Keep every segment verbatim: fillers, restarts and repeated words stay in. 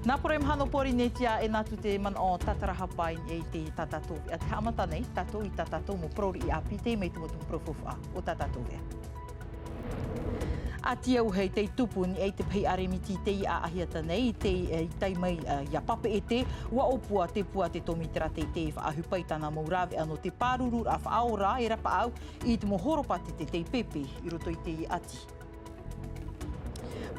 Nā poro e mahana o Pōrīnetia, e nā atu te manaʻo tātarahapa i te tātātou veʻa. Te haʻamata nei tātou i tā tātou mau parau riʻi ʻāpī, teie mai te mau tumu parau faufaʻa o tā tātou veʻa. ʻAti auahi tei tupu i niʻa i te pahi ʻāremiti i teie ʻāʻahiata nei, tei, e, i tae mai, e, iā Papeʻete, ʻua ʻōpua te pū a te tōmitera teitei e faʻaʻohipa i tāna mau rāveʻa nō te pārururaʻa faʻaora e rapaʻau i te mau horopātete tei pēpē i roto i teie ʻati.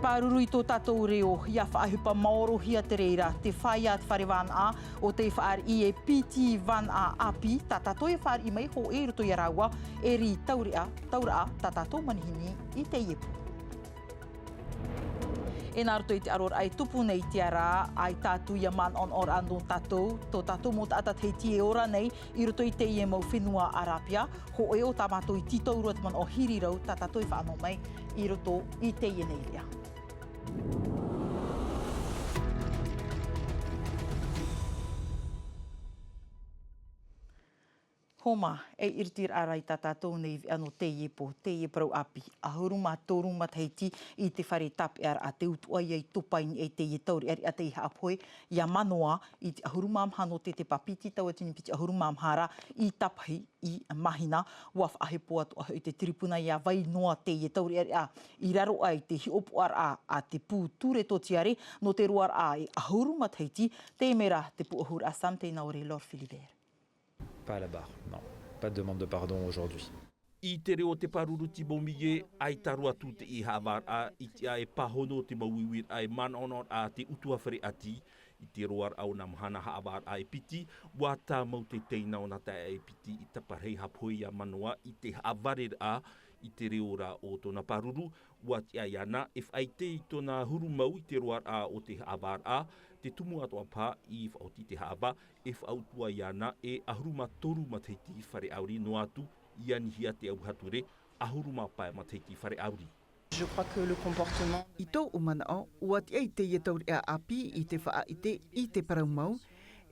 Pāruru i tō tātou reo, ʻia faʻaʻohipa maorohia te reira, te feiā te fare vānaʻa o tei fāriʻi e piti vānaʻa ʻāpī, tā tātou e fāriʻi mai hōʻē i roto iā rāua, e rī taureʻa, tauraʻa tā tātou manihini i teie pō. E nā roto i te ʻaroraʻa e tupu nei i teie rā, ʻaita atu ïa manaʻonaʻoraʻa nō tātou, tō tātou mau taʻata Tahiti e ora nei i roto i teie mau fenua ʻĀrapia, hōʻē o tā mātou i tītau roa te manaʻo hiri rau tā tātou e fānaʻo mai i roto i teie nei veʻa. Homa, e ʻiritiraʻa ra i tā tātou nei veʻa nō teie pō, teie parau ʻāpī, ʻahuru mā toru matahiti i te fare tāpeʻaraʻa, te utuʻa ïa i topa i niʻa i teie taureʻareʻa tei haʻapohe iā Manoa i te ʻahuru mā maha nō tetepa piti tauatini piti ʻahuru mā maha ra i tāpahi i Mahina, ʻua faʻahepo atoʻa hoʻi te tiripuna ʻia vai noa teie taureʻareʻa i raro aʻe i te hiʻopoʻaraʻa a te pū ture tōtiare nō te roaraʻa e ʻahuru matahiti, te mea ra te pūʻohuraʻa Sam Teinaore, Laure Philibert. Pas à la barre, non. Pas de demande de pardon aujourd'hui. I te reo o te pāruru Thibaumier, ʻaita roa atu teie haʻavāraʻa i te ʻā e pāhono te mau uiuiraʻa e manaʻonaʻoraʻa a te ʻutuāfare ʻati. I te roaraʻa o nā mahana haʻavāraʻa e piti, ʻua tāmau te teina o nā taeaʻe e piti i taparahi haʻapohe iā Manoa i te haʻavareraʻa i te reo ra o tōna pāruru, ʻua tiʻa iāna e faʻaʻite i tōna huru mau i te roaraʻa o te haʻavāraʻa, te tumu atoʻa paha i faʻaoti te haʻavā, e faʻautuʻa iāna e ʻahuru mā toru matahiti fare ʻauri noa atu, i anihia te auaha ture, ʻahuru mā pae matahiti fare ʻauri. Je crois que le comportement. I tōʻu manaʻo, ʻua tiʻa i teie taureʻa ʻāpī i te faʻaʻite i te parau mau,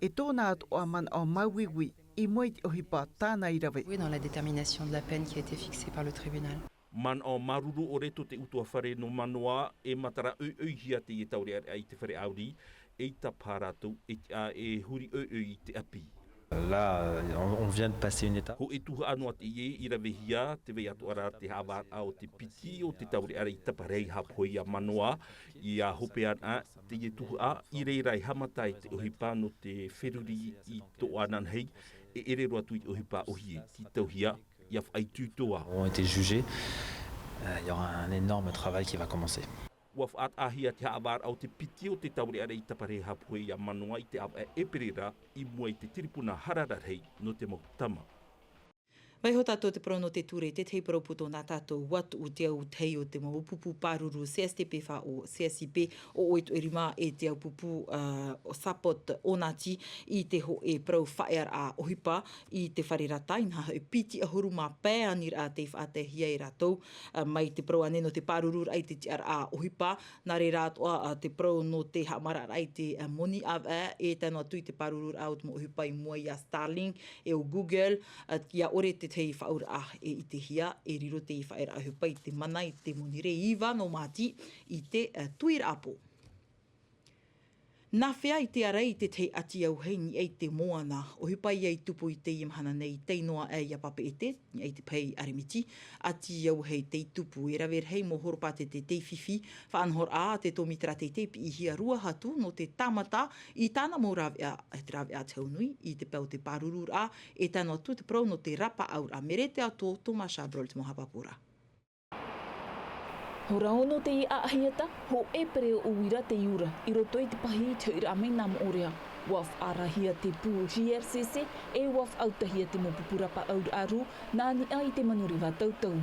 e tōna atoʻa manaʻo māuiui i mua i te ʻohipa tāna i rave. Oui, dans la détermination de la peine qui a été fixée par le tribunal. Manaʻo māuruuru ʻore tō te ʻutuāfare nō Manoa, e matara ʻoiʻoihia teie taureʻareʻa i te fare ʻauri, eʻita paha rātou e tiʻa e huri ʻoiʻoi i te ʻapi. Là, euh, on, on vient de passer une étape. Hōʻē tuhaʻa noa teie i ravehia, tē vai atoʻa ra te haʻavāraʻa o te piti o te taureʻareʻa i taparahi haʻapohe iā Manoa, ʻia hopearaʻa teie tuhaʻa, i reira e haʻamata ai te ʻohipa nō te feruri i tō ananahi, e ʻere roa atu i te ʻohipa ʻōhie, tītauhia, ʻia faʻaitoito ā. Auront été jugés. Euh, il y aura un énorme travail qui va commencer. ʻUa faʻataʻahia te haʻavāraʻa o te piti o te taureʻareʻa i taparahi haʻapohe iā Manoa i te ʻāvaʻe ʻēperēra i mua i te tiripuna hara rarahi nō te mau tama. Vaiiho tātou te parau nō te ture, te tahi parau puto nā tātou, ʻua tuʻu te au tahi o te mau pupu pāruru C S T P F O, C S I P, ʻo ʻoe Tuʻerima e te au pupu, ā, o Sapot Onati i te hōʻē parau faʻaearaʻa ʻohipa i te fare rata, inaha hoʻi piti ʻahuru mā pae aniraʻa tei faʻataehia e rātou, ā, mai te parau ānei nō te pārururaʻa i te tiʻaraʻa ʻohipa, nā reira atoʻa, ā, te parau nō te haʻamaraʻaraʻa i te, ā, moni ʻāvaʻe, e tae noa atu i te pārururaʻa o te mau ʻohipa i mua iā Starlink, e ʻo Google, ā, ʻia ʻore te tahi faʻaauraʻa e ʻitehia, e riro te faʻaearaʻa ʻohipa i te mana i te moni rē iva nō Māti i te, ā, tuiraʻa pō. Nā hea i te ʻārai i te tahi ʻati auahi i niʻa i te moana, ʻohipa ïa i tupu i teie mahana nei, tae noa aʻe iā Papeʻete, i niʻa i te pahi ʻāremiti, ʻati auahi tei tupu e rave rahi mau horopātete tei fifi, faʻanahoraʻa a te tōmitera teitei piʻihia Ruahatu nō te tāmata i tāna mau rāveʻa, te rāveʻa a te Hau Nui, i te pae o te pārururaʻa, e tae noa atu te parau nō te rapaʻauraʻa. Merete Ato, Thomas Chabrol te mau haʻapāpūraʻa. Hora ono teie ʻāʻahiata, hōʻē pereoʻo uira tei ora i roto i te pahi i te hoʻiraʻa mai nā Moʻorea. ʻUa faʻaarahia te pū G R C C, e ʻua faʻautahia te mau pupu rapaʻauraʻa rū nā niʻa i te manureva tautau.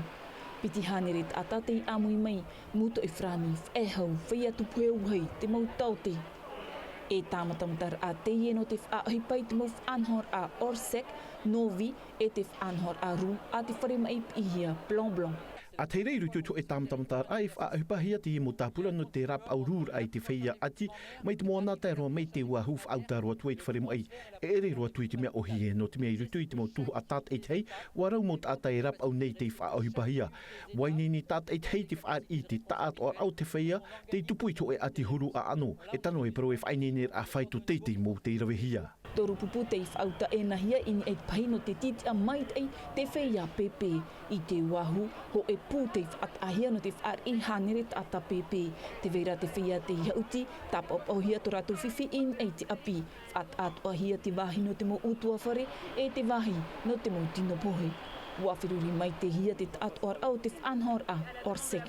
Piti hānere taʻata tei ʻāmui mai, mūtoʻi farāni, faʻehau, feiā tupu hau, te mau taote. E tāmatamataraʻa teie nō te faʻaʻohipa i te mau faʻanahoraʻa Orsec, Novi, e te faʻanahoraʻa rū a te fare maʻi piʻihia Blanc Blanc. A te reira i roto i te hōʻē tāmatamataraʻa e faʻaʻohipahia te mau tāpura nō te rāpaʻau rūraʻa i te feiā ʻati mai te moana tae roa mai te uāhu faʻaʻuta roa atu ai te fare maʻi. E ʻere roa atu i te mea ʻōhie nō te mea i roto i te mau tuhaʻa tātaʻitahi ua rau mau taʻata e rāpaʻau nei tei faʻaʻohipahia. Ua ineine tātaʻitahi te fāriʻi i te taʻatoʻaraʻa o te feiā tei tupu i te hōʻē ʻati huru ʻaʻano. E tano e parau e faʻaineineraʻa faito teitei mau tei ravehia. Toru pupu tei faʻaʻuta ʻenahia i niʻa i te pahi nō te tītiʻa maitaʻi te feiā pēpē. I te uāhu hōʻē pū tei faʻataʻahia nō te fāriʻi hānere taʻata pēpē. Te vai ra te feiā tei haʻuti tāpaʻopaʻohia tō rātou fifi i niʻa i te ʻapi. Faʻataʻatoʻahia te vāhi nō te mau ʻutuāfare e te vāhi nō te mau tino pohe. Ua feruri maitaʻihia te taʻatoʻaraʻa o te faʻanahoraʻa orsec.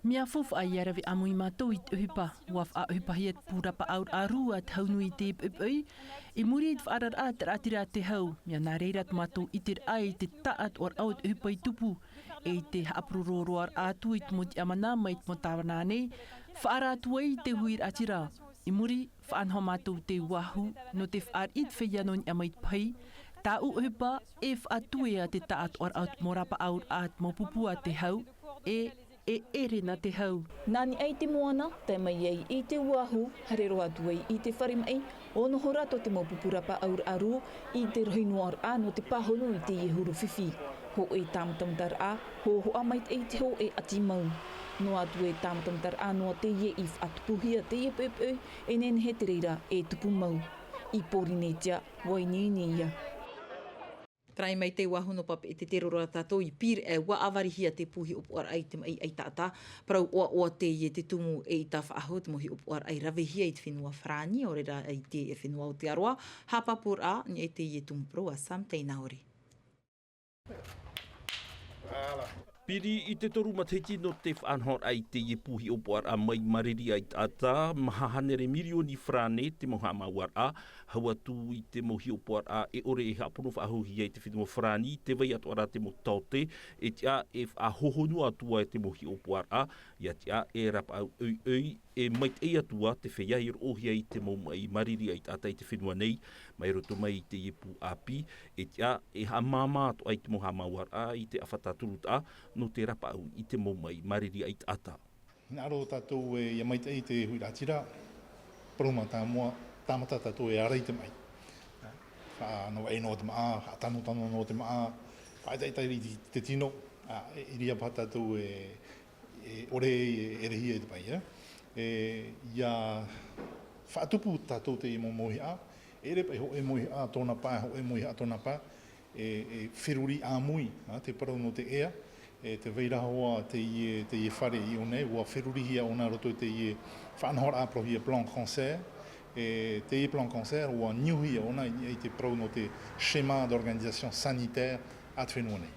Mea faufaʻa ia rave ʻāmui mātou i te ʻohipa. Ua faʻaʻohipahia te pū rāpaʻauraʻa rū a te hau nui i te poʻipoʻi i muri i te faʻaararaʻa a te raʻatira a te hau. Mea nā reira tō mātou ʻiteraʻa i te taʻatoʻaraʻa o te ʻohipa i tupu e i te haʻapuroroaraʻa atu i te mau tiʻamana mai te mau tāvana nei. Faʻaara atu ai i te huiraʻatira i muri faʻanaho mātou te uāhu nō te fāriʻi i te feiā nō niʻa mai i te pahi. Tāʻu ʻohipa e faʻatuea te taʻatoʻaraʻa o te mau rāpaʻauraʻa a te mau pupu a te hau e e ʻere nā te hau. Nā niʻa i te moana tae mai ai i te uāhu, haere roa atu ai i te fare maʻi. Ono hora tō te mau pupu rāpaʻauraʻa rū i te rohi noa raʻa nō te pāhono i teie huru fifi. Hōʻē tāmatamataraʻa hōhoʻa maitaʻi i te hōʻē ʻati mau. Noa atu e tāmatamataraʻa noa teie i faʻatupuhia teie poʻipoʻi e nehenehe te reira e tupu mau. I pōrīnetia ua ineine ia. Tarai mai te uāhu nō papeʻete te roro a tātou i pīraʻe ua ʻāvarihia te pū hiʻopoʻaraʻa i te maʻi ʻaitaʻata. Parau ʻoaʻoa teie te tumu e ʻita faʻahou te mau hiʻopoʻaraʻa i ravehia i te fenua farāni ʻaore rā i te fenua aotearoa. Haʻapāpūraʻa nei teie tumu parau a sam tei nā ʻore. Piri i te toru matahiti nō te faʻanahoraʻa i teie pū hiʻopoʻaraʻa maʻi mariri ʻaitaʻata. Maha hānere mirioni farāne te mau haʻamāuaraʻa. Hau atu i te mau hiʻopoʻaraʻa e ʻore e haʻapono faʻahouhia i te fenua farāni te vai atoʻa rā te mau taote e tiʻa e faʻahohonu atu ai te mau hiʻopoʻaraʻa. Ia tiʻa e rāpaʻau ʻoiʻoi e maitaʻi atu ā te feiā i roʻohia i te mau maʻi mariri ʻaitaʻata i te fenua nei. Mai roto mai i teie pū ʻāpī e tiʻa e haʻamāmā atu ai te mau haʻamāuaraʻa i te ʻāfata turutaʻa nō te rāpaʻau i te mau maʻi mariri ʻaitaʻata. Hinaʻaro tātou e ia maitaʻi i te huiraʻatira. Parau mātāmua tāmata tātou e ara i te maʻi. Faʻanahoʻe noa te māʻa, faʻatanotano noa te māʻa, faʻaʻetaʻeta i te tino. E ʻiriā paha tātou e ʻore e ʻerehia i te paʻi e ia faʻatupu tātou teie mau mauhaʻa. E ʻere paʻi hōʻē mauhaʻa tōna pā, hōʻē mauhaʻa tōna pā. E feruri ʻāmui te parau nō te ea. E te vai ra hoʻi teie fare i ʻō nei ua ferurihia ʻōna roto i teie faʻanahoraʻa parauhia plan cancer. E teie plan cancer ua niuhia ʻōna i niʻa i te parau nō te schéma d'organisation sanitaire a te fenua nei.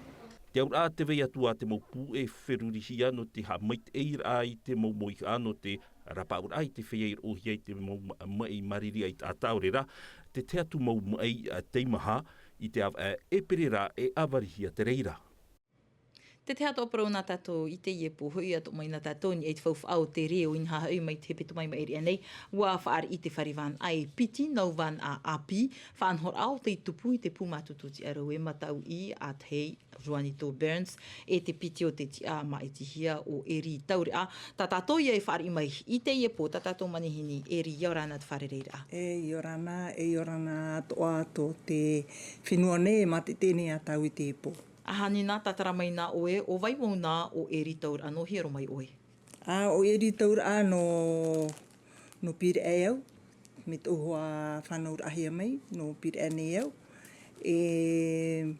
Te auraʻa te vai atu ā te mau pū e ferurihia nō te haʻamaitaʻiraʻa i te mau mauhaʻa nō te rāpaʻauraʻa i te feiā i roʻohia i te mau maʻi mariri ʻaitaʻata ʻaore rā te tahi atu mau maʻi teimaha i te ʻāvaʻe e pere rā e ʻāvarihia te reira. Te tahi atu parau nā tātou i teie pō hoʻi atu mai nā tātou i te faufaʻa o te reo i nā haʻahaʻa mai te hepetoma i maʻiri aʻe nei. Ua faʻariʻi te fare vānaʻa e piti nau vānaʻa ʻāpī faʻanahoraʻa o tei tupu i te pū mātutu tiʻarau e mataʻu i a te hei Juanito Burns e te piti o te tiʻa māʻitihia o ʻeri taureʻa. Tā tātou ia e faʻariʻi mai i teie pō tā tātou manihini ʻeri ia ora na te fārereiraʻa. E ia ora na e ia ora na atoʻa tō te fenua nei e mātete nei a tāu i teie pō. Aha nina tātara mai nā ʻoe o vai mau nā o ʻeri taureʻa nō hia roa mai ʻoe? A o ʻeri taureʻa nō nō pīraʻe au me tōʻu hoa fānauraʻahia mai nō pīraʻe nei au. E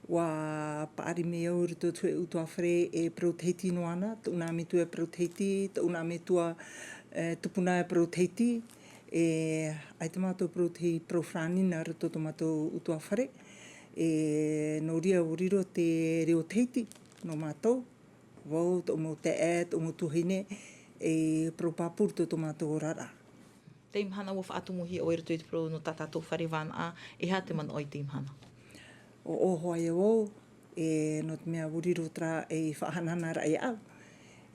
ua paʻari mai au i roto i te hōʻē ʻutuāfare e parau tahiti noa na tōʻu nā metua e parau tahiti tōʻu nā metua e tupuna e parau tahiti. E ʻaita mātou parau tahiti parau farāni nā roto i tō mātou ʻutuāfare. E nō reira ua riro te reo tahiti nō mātou. Vau tōʻu mau taeaʻe tōʻu mau tuahine e parau pāpū i roto i tō mātou oraraʻa. Tei mahana ua faʻatumuhia ʻoe i roto i te parau nō tā tātou fare vānaʻa. E aha te manaʻo i tei mahana? O ʻohoa ia vau e nō te mea ua riro terā e faʻahanahanaraʻa ia au.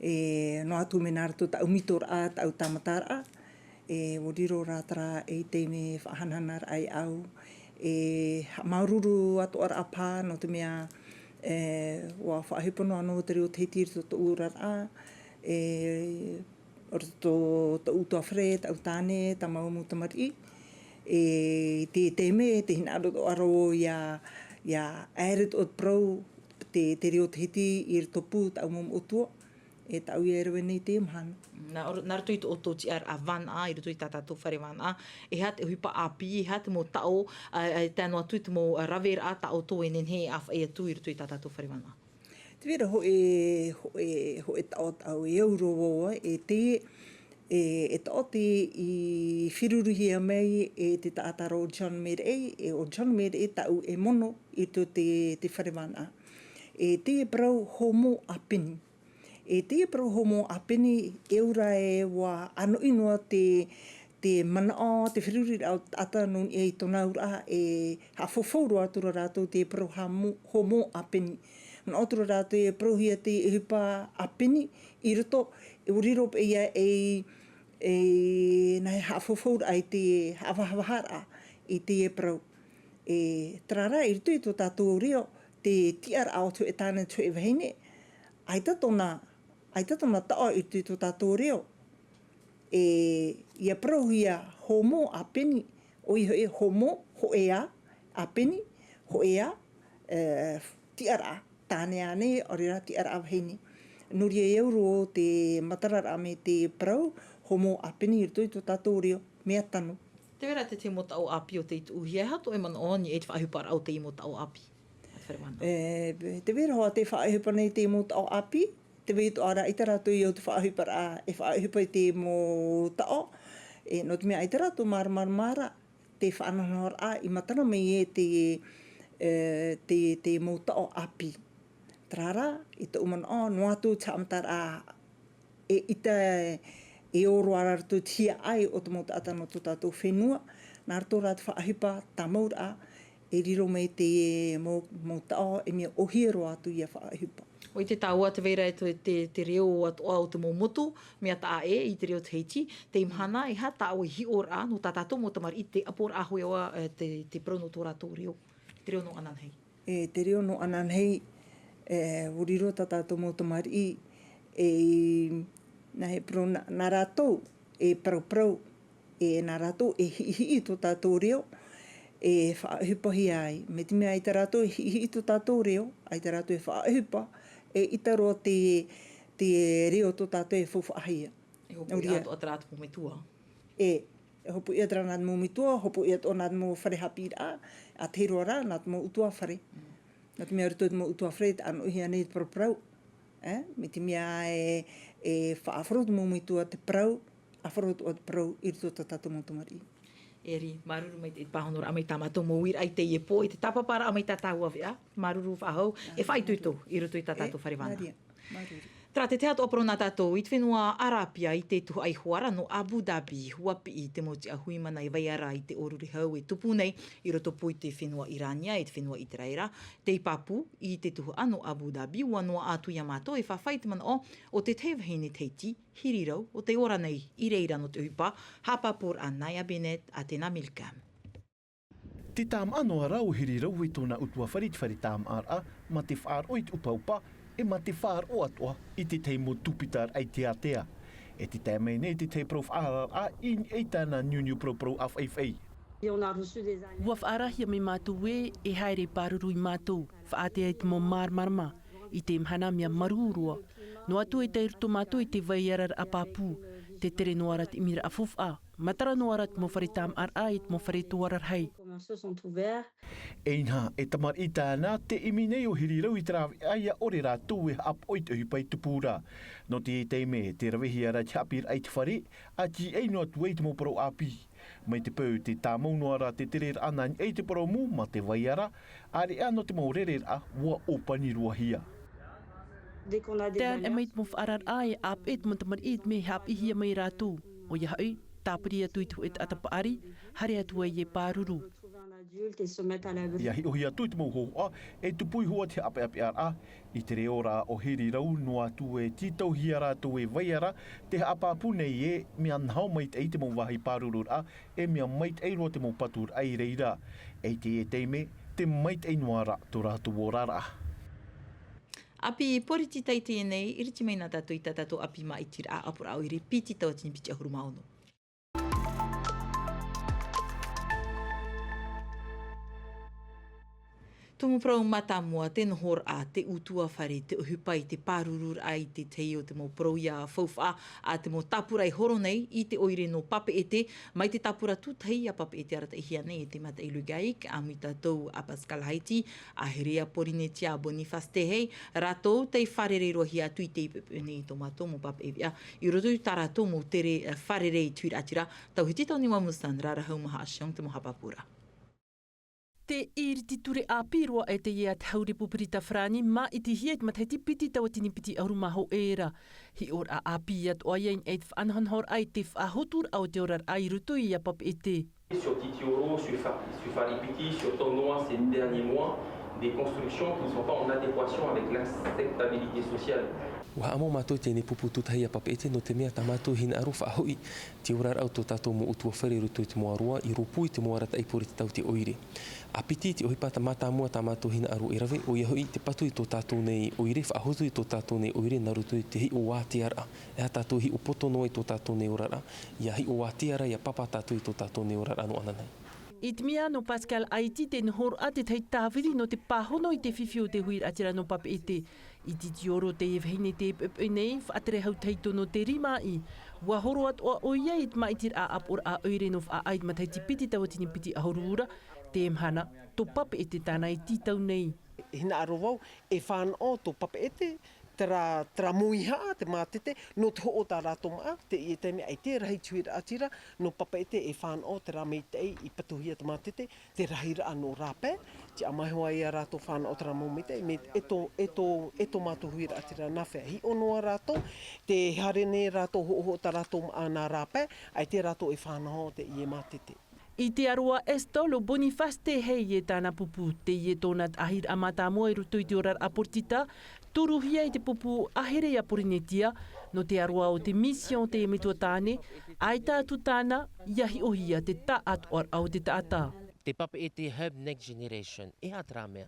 E noa atu mea nā roto i tāʻu mitoraʻa tāʻu tāmataraʻa e ua riro rā terā e i tei mea faʻahanahanaraʻa ia au. E haʻamāuruuru atoʻaraʻa paha nō te mea E, ʻua faʻaʻohipa noa anō te reo Tahiti i roto tōʻu oraraʻa, e, o roto tōʻu utuafare, tāʻu tāne, tā māua mau tamariʻi. E, i te, te mea, tē hinaʻaro atoʻa ra vau ʻia, ʻia ʻaere atoʻa te parau, te, te reo Tahiti i rotopū tāʻu mau moʻotua, e tāʻu ia e rave nei i teie mahana. Nā, nā roto i tō ʻoutou tiʻaraʻa vānaʻa, i roto i tā tātou fare vānaʻa, e aha te ʻohipa ʻāpī, e aha te mau taʻo, ā, ā, tae noa atu i te mau, ā, raveraʻa tā ʻoutou e nehenehe e ʻāfaʻi atu i roto i tā tātou fare vānaʻa? Tē vai ra hōʻē, hōʻē, hōʻē taʻo tāʻu e au roa vau, e te, e, e taʻo tei fifiruhia mai e te taʻata ra ʻo John Mereʻe, e ʻo John Mereʻe tāʻu e mono i roto i te, te fare vānaʻa. E te parau homo ʻāpeni. E te parau homo ʻāpeni, e au ra ē ʻua ʻanoʻi noa te, te manaʻo, te feruriraʻa o te taʻata nō niʻa i tōna auraʻa, e haʻafaufau roa atu ra rātou te parau hamo-, homo ʻāpeni. Manaʻo atu ra rātou e parauhia te ʻohipa ʻāpeni i roto, e ʻua riro paʻi ia ei, ei nāhea haʻafaufauraʻa i te haʻavahavaharaʻa i te parau. E terā rā, i roto i tō tātou reo, te tiʻaraʻa o te hōʻē tāne, te hōʻē vahine, ʻaita tōna, ʻaita tōna taʻo i roto i tō tātou reo. E, ʻia parauhia homo ʻāpeni, ʻoia hoʻi homo, hōʻē ā, ʻāpeni, hōʻē ā, e, tiʻaraʻa, tāne ānei, ʻaore rā tiʻaraʻa vahine. Nō reira e au roa te matararaʻa mai te parau homo ʻāpeni i roto i tō tātou reo, mea tano. Tē vai ra te tahi mau taʻo ʻāpī o tei tuʻuhia, e aha tō ʻoe manaʻo i niʻa i te faʻaʻohiparaʻa o teie mau taʻo ʻāpī? E, tē vai ra hoʻi te faʻaʻohipa nei i teie mau taʻo ʻāpī, tē vai atoʻa ra ʻaita rātou i au i te faʻaʻohiparaʻa, e faʻaʻohipa i te mau taʻo, e, nō te mea ʻaita rātou māramarama ra, te faʻanahonahoraʻa i matara mai e te, e, te, te mau taʻo ʻāpī. Terā rā, i tōʻu manaʻo, noa atu te haʻamataraʻa e ʻita e ō roa ra i roto i te hiaʻai o te mau taʻata nō tō tātou fenua, nā roto rā te faʻaʻohipa tāmauraʻa, e riro mai te mau, mau taʻo, e mea ʻōhie roa atu ʻia faʻaʻohipa. ʻOia tāua tē vai ra e te, te, te reo atoʻa o te mau motu, mea taʻa ʻē i te reo Tahiti, teie mahana, e aha tā ʻoe hiʻoraʻa, nō tā tātou mau tamariʻi, te ʻaporaʻa hoʻi ā, e, te, te parau nō tō rātou reo, te reo nō ananahi. E, te reo nō ananahi, e, ʻua riro tā tātou mau tamariʻi, e, nāhea parau nā, nā rātou, e paraparau, e nā rātou e hiʻihiʻi i tō tātou reo, e faʻaʻohipahia ai. Mai te mea ʻaita rātou e hiʻihiʻi i tō tātou reo, ʻaita rātou e faʻaʻohipa, e ʻita roa te, te reo tō tātou e faufaʻahia. E hopoiʻa atoʻa terā te mau metua. E, e hopoiʻa terā nā te mau metua, hopoiʻa atoʻa nā te mau fare haʻapiʻiraʻa, ʻa tahi roa rā, nā te mau utuafare. Mm. Nā te mea roto i te mau utuafare, tē ʻanoʻihia nei te paraparau. E, mai te mea e, e faʻaʻāfaro te mau metua te parau, ʻāfaro atoʻa te parau i roto i tā tātou mau tamariʻi. Eri, māuruuru maitaʻi i te pāhonoraʻa mai tā mātou mau uiraʻa i teie pō, i te tāpaparaʻa mai tā tāua veʻa, māuruuru faʻahou, e faʻaitoito i roto i tā tātou fare vānaʻa. Māuruuru. Terā, te tahi atoʻa parau nā tātou, i te fenua Arapia, i te tuhaʻa iho ra nō Abu Dhabi, ʻua piʻi te mau tiʻahuimana e vai ra i te ʻōrurehau e tupu nei, i rotopū i te fenua Irania, e te fenua Iteraera, tei pāpū, i te tuhaʻa nō Abu Dhabi, ʻua noaʻa atu iā mātou e fāfai i te manaʻo o te tahi vahine Tahiti, Hirirau, o tei ora nei i reira nō te ʻohipa haʻapāpūraʻa nā Naya Bennett, Atena Milcam. Te tāmāʻa noa ra ʻo Hirirau i tōna ʻutuāfare i te fare tāmāʻaraʻa, mā te faʻaroʻo i te ʻupaʻupa, e mā te faʻaroʻo atoʻa i te tahi mau tūpitaraʻa i te ātea. E tē tae mai nei te tahi parau faʻaararaʻa i niʻa i tāna niuniu paraparau ʻāfaʻifaʻi. ʻUa faʻaarahia mai mātou ē, e haere pāruru ia mātou, faʻaātea i te mau māramarama, i te mahana mea marū roa. Noa atu e tae roto mātou i te vai araraʻa pāpū, te tere noa ra te ʻimiraʻa faufaʻa, matara noa ra te mau fare tāmāʻaraʻa i te mau fare tō ara rahi. E inaha, e tamariʻi tāna, tē ʻimi nei ʻo Hirirau i te rāveʻa ʻia ʻore rātou e haʻapaʻo i te ʻohipa e tupu ra. Nō teie taime, tē ravehia ra te haʻapiʻiraʻa i te fare, ʻa tīaʻi noa atu ai te mau parau ʻāpī. Mai te peu tē tāmau noa ra te tereraʻa nā niʻa i te purōmu mā te vai ara, ʻāreʻa nō te mau rereraʻa ʻua ʻōpani roa hia. Tae anaʻe mai te mau faʻaararaʻa e ʻāpeʻe te mau tamariʻi i te mea e haʻapiʻihia mai rātou. ʻOia hoʻi, tāpiri atu i te hōʻē taʻata paʻari, haere atu ai e pāruru. ʻIa hiʻohia atu i te mau hōhoʻa, e tupu iho ā te haʻapeʻapeʻaraʻa, i te reo ra ʻo Hirirau noa atu e tītauhia rātou e vai ara, tē haʻapāpū nei ē, mea naho maitaʻi te mau vāhi pārururaʻa, e mea maitaʻi roa te mau paturaʻa i reira. E i teie taime, tē maitaʻi noa ra tō rātou oraraʻa. ʻĀpī Poritita i teie nei, iriti mai na tātou i tā tātou ʻāpī māʻitiraʻa ʻāpoʻoraʻa ʻoire piti tauatini piti ʻahuru mā ono. Tumu parau mātāmua, te nohoraʻa, te ʻutuāfare, te ʻohipa i te pārururaʻa i te tahi o te mau parau ia faufaʻa, ʻa te mau tāpura i horo nei i te ʻoire nō Papeʻete, mai te tāpura tūtahi a Papeʻete arataʻihia nei e te mataʻi Lugaik, ʻāmui tātou a Pascal Haiti, a Herea Porinetia Boniface Tehei, rātou tei fārerei roa hia atu i te ipepe nei i tō mātou mau pāpaʻi veʻa, i roto i tā rātou mau tere, eh, fārerei i te huiraʻatira, tauhiti tau niwa musan, rarahau maha a Siong te mau haʻapāpūraʻa. Te iriti ture ʻāpī roa e teie a te hau Repupirita Farāni, māʻitihia i te matahiti piti tauatini piti ʻahuru mā hōʻē ra. Hiʻoraʻa ʻāpī atoʻa ia i niʻa i te faʻanahonahoraʻa i te faʻahoturaʻa o te oraraʻa i roto ia Papeʻete. Sur Titioro, sur Fa-, sur Faripiti, sur Tonoa ces derniers mois, des constructions qui ne sont pas en adéquation avec l'acceptabilité sociale. ʻUa haʻamau mātou i teie pupu tūtahi a Papeʻete, nō te mea tā mātou hinaʻaro faʻahoʻi te oraraʻa o tō tātou mau ʻutuāfare i roto i te mau ʻāroa, i rōpū i te mau arataʻi poritita o te ʻoire. ʻA piti te ʻohipa mātāmua tā mātou hinaʻaro e rave, ʻoia hoʻi te patu i tō tātou nei ʻoire, faʻahotu i tō tātou nei ʻoire nā roto i te hiʻo vātearaʻa. E aha tātou hiʻo poto noa i tō tātou nei oraraʻa, ʻia hiʻo vātea ra, ʻia pāpā tātou i tō tātou nei oraraʻa nō ananahi. I te mea nō Pascal Haiti te nohoraʻa te tahi tāviri nō te pāhono i te fifi o te huiraʻatira nō Papeʻete. I Titioro teie vahine tei poʻipoʻi nei, faʻatere hau tahito nō te rima aʻi. ʻUa horo atoʻa ʻoia i te māʻitiraʻa ʻāpoʻoraʻa ʻoire nō Faʻaʻā i te matahiti piti tauatini piti ʻahuru ra, teie mahana, tō Papeʻete tāna e tītau nei. Hinaʻaro vau, e fānaʻo tō Papeʻete, terā, terā mōihaʻa, te mātete, nō te hoʻo tā rātou māʻa, teie taime ʻaita e rahi te huiraʻatira, nō Papeʻete e fānaʻo terā maitaʻi i patuhia te mātete, te rahiraʻa nō rāpae, tiʻa mai hoʻi ia rātou fānaʻo terā mau maitaʻi, mea e tō, e tō, e tō mātou huiraʻatira nāfea. Hiʻo noa rātou, tē haere nei rātou hoʻohoʻo tā rātou māʻa nā rāpae, ʻaita rātou e fānaʻo teie mātete. I te aro a Estolo Boniface Tehei e tāna pupu, teie tōna taʻahiraʻa mātāmua i roto i te oraraʻa poritita, tūruhia i te pupu a Herea Porinetia, nō te aroā o te mission o te metua tāne, ʻaita atu tāna, ʻia hiʻohia te taʻatoʻaraʻa o te taʻata. Te Papeʻete Hub Next Generation, e aha terā mea?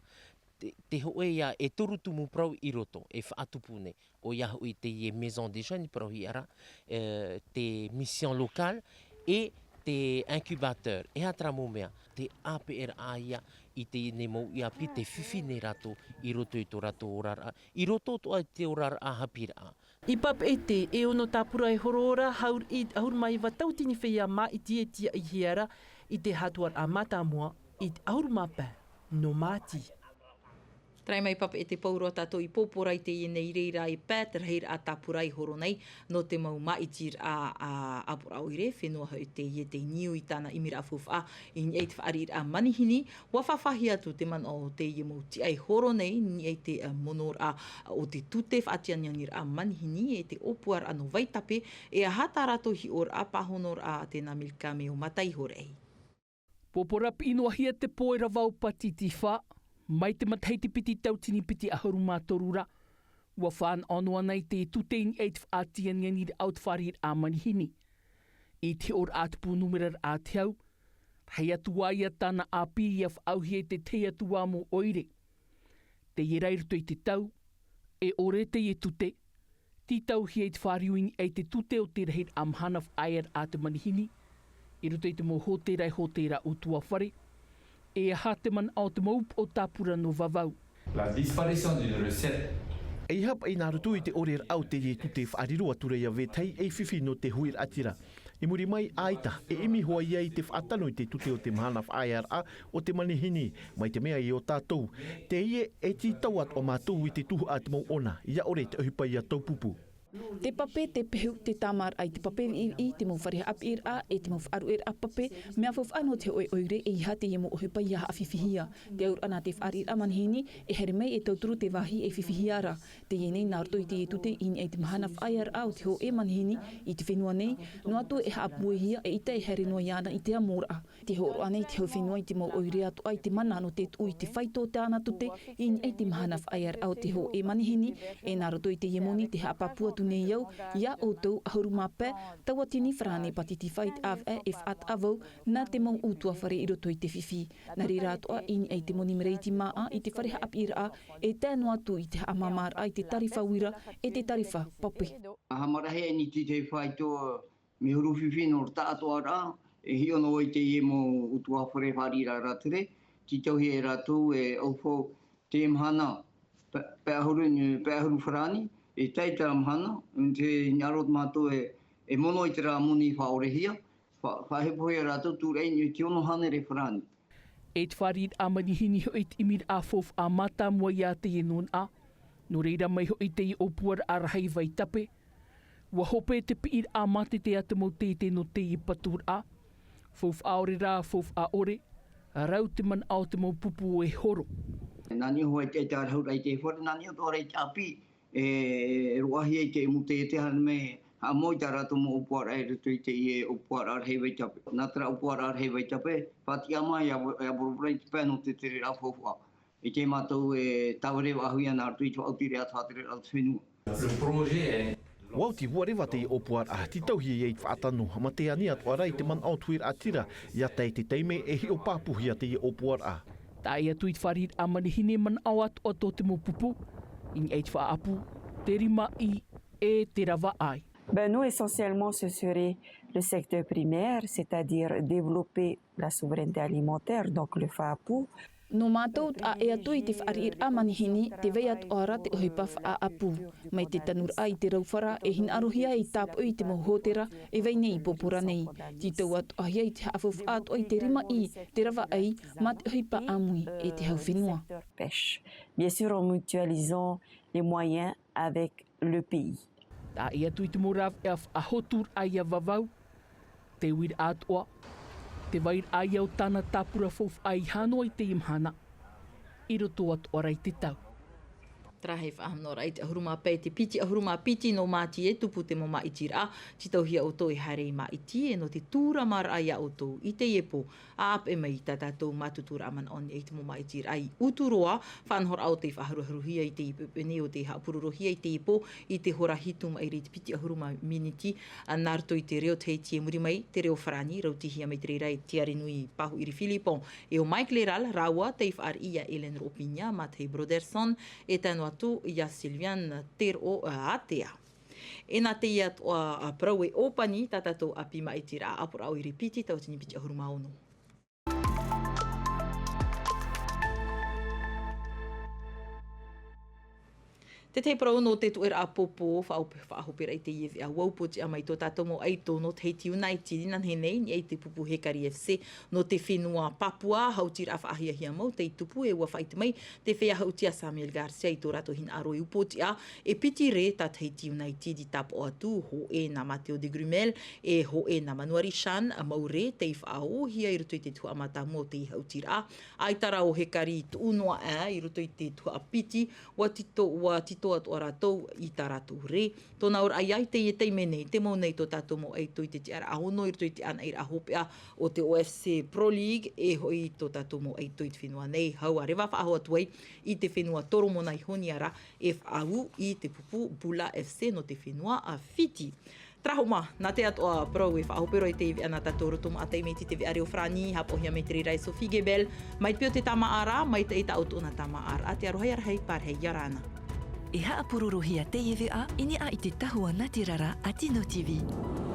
Te, te hōʻē ia e toru tumu parau i roto, e faʻatupu nei. ʻOia hoʻi teie maison des jeunes, parauhia ra, e, te mission locale, e te incubateur, e aha terā mau mea, te ʻāpeʻeraʻa ia i teie nei mau ʻāpī, tē fifi nei rātou i roto i tō rātou oraraʻa, i roto atoʻa i te oraraʻa haʻapiʻiraʻa. I Papeʻete, e ono tāpura e horo ra, hau riʻi ʻahuru mā iva tauatini feiā māʻiti e tiaʻihia ra, i te hatuaraʻa mātāmua, i te ʻahuru mā pae nō Māti. Tarai mai Papeʻete, pauroa tātou i pōpō ra i teie nei reira e pae te rahiraʻa tāpura i horo nei, nō te mau māʻitiraʻa ʻāpoʻoraʻa ʻoire, fenua hoʻi teie tei niu i tāna ʻimiraʻa faufaʻa, i niʻa i te fāriʻiraʻa manihini, ʻua fāfāhia atu te manaʻo o teie mau tiʻa i horo nei, i niʻa i te, ā, monoraʻa o te tute, faʻatianianiraʻa manihini, e te ʻōpuaraʻa nō Vaitape, e aha tā rātou hiʻoraʻa pāhonoraʻa a tēnā Milka Meo Mata i hōroʻa. Pōpō ra piʻi noa hia te pō e rava o Pātitifa, mai te matahiti piti tauatini piti ʻahuru mā toru ra, ʻua fānaʻo noa nei te tute i niʻa i te faʻatianianiraʻa o te fāriʻiraʻa manihini. I te hiʻoraʻa tupu numeraraʻa te hau, rahi atu ā ia tāna ʻāpī ʻia faʻaauhia i te tahi atu ā mau ʻoire. Teie rā i roto i te tau, e ʻore teie tute, tītauhia i te fāriu i niʻa i te tute o te rahiraʻa mahana faʻaearaʻa a te manihini, i roto i te mau hōtēra e hōtēra ʻutuāfare, e aha te manaʻo o te mau upoʻo tāpura nō Vavau. La disparition d'une recette. ʻEiaha paʻi nā roto i te ʻoreraʻa o teie tute faʻariro atu ra ia vetahi ei fifi nō te huiraʻatira. I muri mai, ʻaita, e ʻimi hoʻi ia i te faʻatano i te tute o te mahana faʻaearaʻa o te manihini, mai te mea i ō tātou. Teie e tītau atoʻa mātou i te tuhaʻa te mau ʻona, ʻia ʻore te ʻohipa ʻia taupupu. Te pape, te pehu, te tāmāraʻa i te pape viʻiviʻi, te mau fare haʻapiʻiraʻa, e te mau faʻaruʻeraʻa pape, mea faufaʻa nō te hōʻē ʻoire, ʻeiaha teie mau ʻohipa ʻia haʻafifihia. Te auraʻa nā te fāriʻiraʻa manihini, e haere mai e tauturu te vāhi e fifihia ra. Teie nei nā roto i teie tute i niʻa i te mahana faʻaearaʻa o te hōʻē manihini i te fenua nei, noa atu e haʻapuehia, eʻita e haere noa iāna i te amoraʻa. Te hōroʻa nei te hau fenua i te mau ʻoire atoʻa i te mana nō te tuʻu i te faito o tāna tute i niʻa i te mahana faʻaearaʻa o te hōʻē manihini, e nā roto i teie moni te haʻapāpū Atu nei au iā ʻoutou ʻahuru mā pae tauatini farāne pātitifa i te ʻāvaʻe e faʻataʻa vau nā te mau ʻutuāfare i roto i te fifi. Nā reira atoʻa i niʻa i te moni meraiti māʻa i te fare haʻapiʻiraʻa, e tae noa atu i te haʻamāmāraʻa i te tarifa uira e te tarifa pape. Haʻamarahi ai nei te fāito me huru fifi nō te taʻatoʻaraʻa, e hiʻo noa i teie mau ʻutuāfare fāriʻiraʻa rātere, tītauhia e rātou e ʻaufau te mahana, pae ʻahuru, pae ʻahuru farāne, e tae i terā mahana, te hinaʻaro mātou e, e mono i terā moni faʻaʻorehia, fa-, faʻahepohia rātou tūraʻi i te ono hānere farāne. E te fāriʻiraʻa manihini hoʻi te ʻimiraʻa faufaʻa mātāmua iā teie nūnaʻa. Nō reira mai hoʻi teie ʻōpuaraʻa rahi Vaitape. Ua hope te piʻiraʻa mātete a te mau tētē nō teie paturaʻa. Faufaʻa ʻore rā, faufaʻa ʻore, rau te manaʻo o te mau pupu e horo. Nā niʻa hoʻi te, te arahu rā i te fare, nā niʻa atoʻa rā i te ʻāpī, e roaʻahia i te mau tētē haere mai, haʻamau i tā rātou mau ʻōpuaraʻa i roto i teie ʻōpuaraʻa rahi Vaitape. Nā terā ʻōpuaraʻa rahi Vaitape, faʻatiʻa mai ia, ia Barbara i te pae nō te tereraʻa faufaʻa. I te mātou e tāvare faʻahou ia nā roto i te faʻaotiraʻa, te faʻaotiraʻa o te fenua. Ua oti vua reva teie ʻōpuaraʻa, tītauhia ia i te faʻatano, mā te ani atoʻa rā i te manaʻo tuiraʻatira, ia tae i te taime e hiʻo pāpūhia teie ʻōpuaraʻa. Tae atu i te fāriʻiraʻa manihini manaʻo atoʻa tō te mau pupu, i niʻa i te faʻaʻapu, te rimaʻī, e te ravaʻai. Ben, nous, essentiellement, ce serait le secteur primaire, c'est-à-dire développer la souveraineté alimentaire, donc le faʻaʻapu. Nō mātou, taʻa ʻē atu i te fāriʻiraʻa manihini, tē vai atoʻa ra te ʻohipa faʻaʻapu. Mai te tanuraʻa i te rau fara, e hinaʻarohia ei tāpoʻi i te mau hōtēra e vai nei i porapora nei. Tītau atoʻahia i te haʻafaufaʻa atoʻa i te rimaʻī, te ravaʻai, mā te ʻohipa ʻāmui e te hau fenua. Pêche. Bien sûr, en mutualisant les moyens avec le pays. Taʻa ʻē atu i te mau rāveʻa faʻahoturaʻa ia Vavau, te uiraʻa atoʻa, te vairaʻa ia o tāna tāpura faufaʻa i hā noa i teie mahana, i roto atoʻa ra i te tau. Terā e faʻahaʻamanaʻoraʻa i te ʻahuru mā pae, te piti ʻahuru mā piti nō Māti e tupu te mau māʻitiraʻa, tītauhia ʻoutou e haere i māʻiti, e nō te tūramaraʻa ia ʻoutou i teie pō, ʻa ʻāpeʻe mai i tā tātou mātuturaʻa manaʻo nei i te mau māʻitiraʻa i Uturoa, faʻanahoraʻa o tei faʻaharuharuhia i teie poʻipoʻi nei ʻo tei haʻapurorohia i teie pō i te hora hitu maʻiri i te piti ʻahuru mā miniti, nā roto i te reo Tahiti e muri mai, te reo Farāni, rautihia mai te reira e Tiare Nui Pahuʻiri Philippon, e ʻo Mike Leral, rāua tei fāriʻi ia Hélène Ropinia, Matei Brotherson, e tae noa atu ia Sylviane Teroʻo Atea. E nā teie atoʻa parau e ʻōpani tā tātou ʻāpī māʻitiraʻa ʻāpoʻoraʻa ʻoire piti tauatini piti ʻahuru mā ono. Te tahi parau nō te tuʻeraʻa pōpō, faʻahope-, faʻahoperaʻa i teie veʻa ua upoʻotiʻa mai tō tātou mau ʻaito nō Tahiti United, inanahi nei, i niʻa i te pupu Hekari F C nō te fenua Papua, haʻutiraʻa faʻahiahia mau tei tupu e ua faʻaʻite mai te feiā haʻuti a Samuel Garcia i tō rātou hinaʻaro e upoʻotiʻa, e piti rē tā Tahiti United i tāpaʻo atu, hōʻē nā Mateo de Grumel, e hōʻē nā Manuari Chan, mau rē tei faʻaōhia i roto i te tuhaʻa mātāmua o te haʻutiraʻa, ʻaita rā ʻo Hekari i tuʻu noa aʻe i roto i te tuhaʻa piti, ua tito, ua tito atoʻa rātou i tā rātou rē. Tōna auraʻa ia i teie taime nei, te mau nei tō tātou mau ʻaito i te tiʻaraʻa ono i roto i te ʻānaʻiraʻa hopeʻa o te O F C Pro League, e hoʻi tō tātou mau ʻaito i te fenua nei, hau a reva faʻahou atu ai i te fenua Toromona iho, nā reira e faʻaū i te pupu Bula F C nō te fenua a Fiti. Terā hoʻi mā, nā te atoʻa parau e faʻahope roa i teie veʻa nā tātou roto maʻa taime i te veʻa reo Farāni, haʻapaʻohia mai te reira e Sophie Gebel, mai te peu o te tāmāʻaraʻa, maitaʻi tā ʻoutou nā tāmāʻaraʻa, te aroha ia rahi, pārahi ia rāna. E haʻapurorohia teie veʻa i niʻa i te tahua nātirara a Tino T V.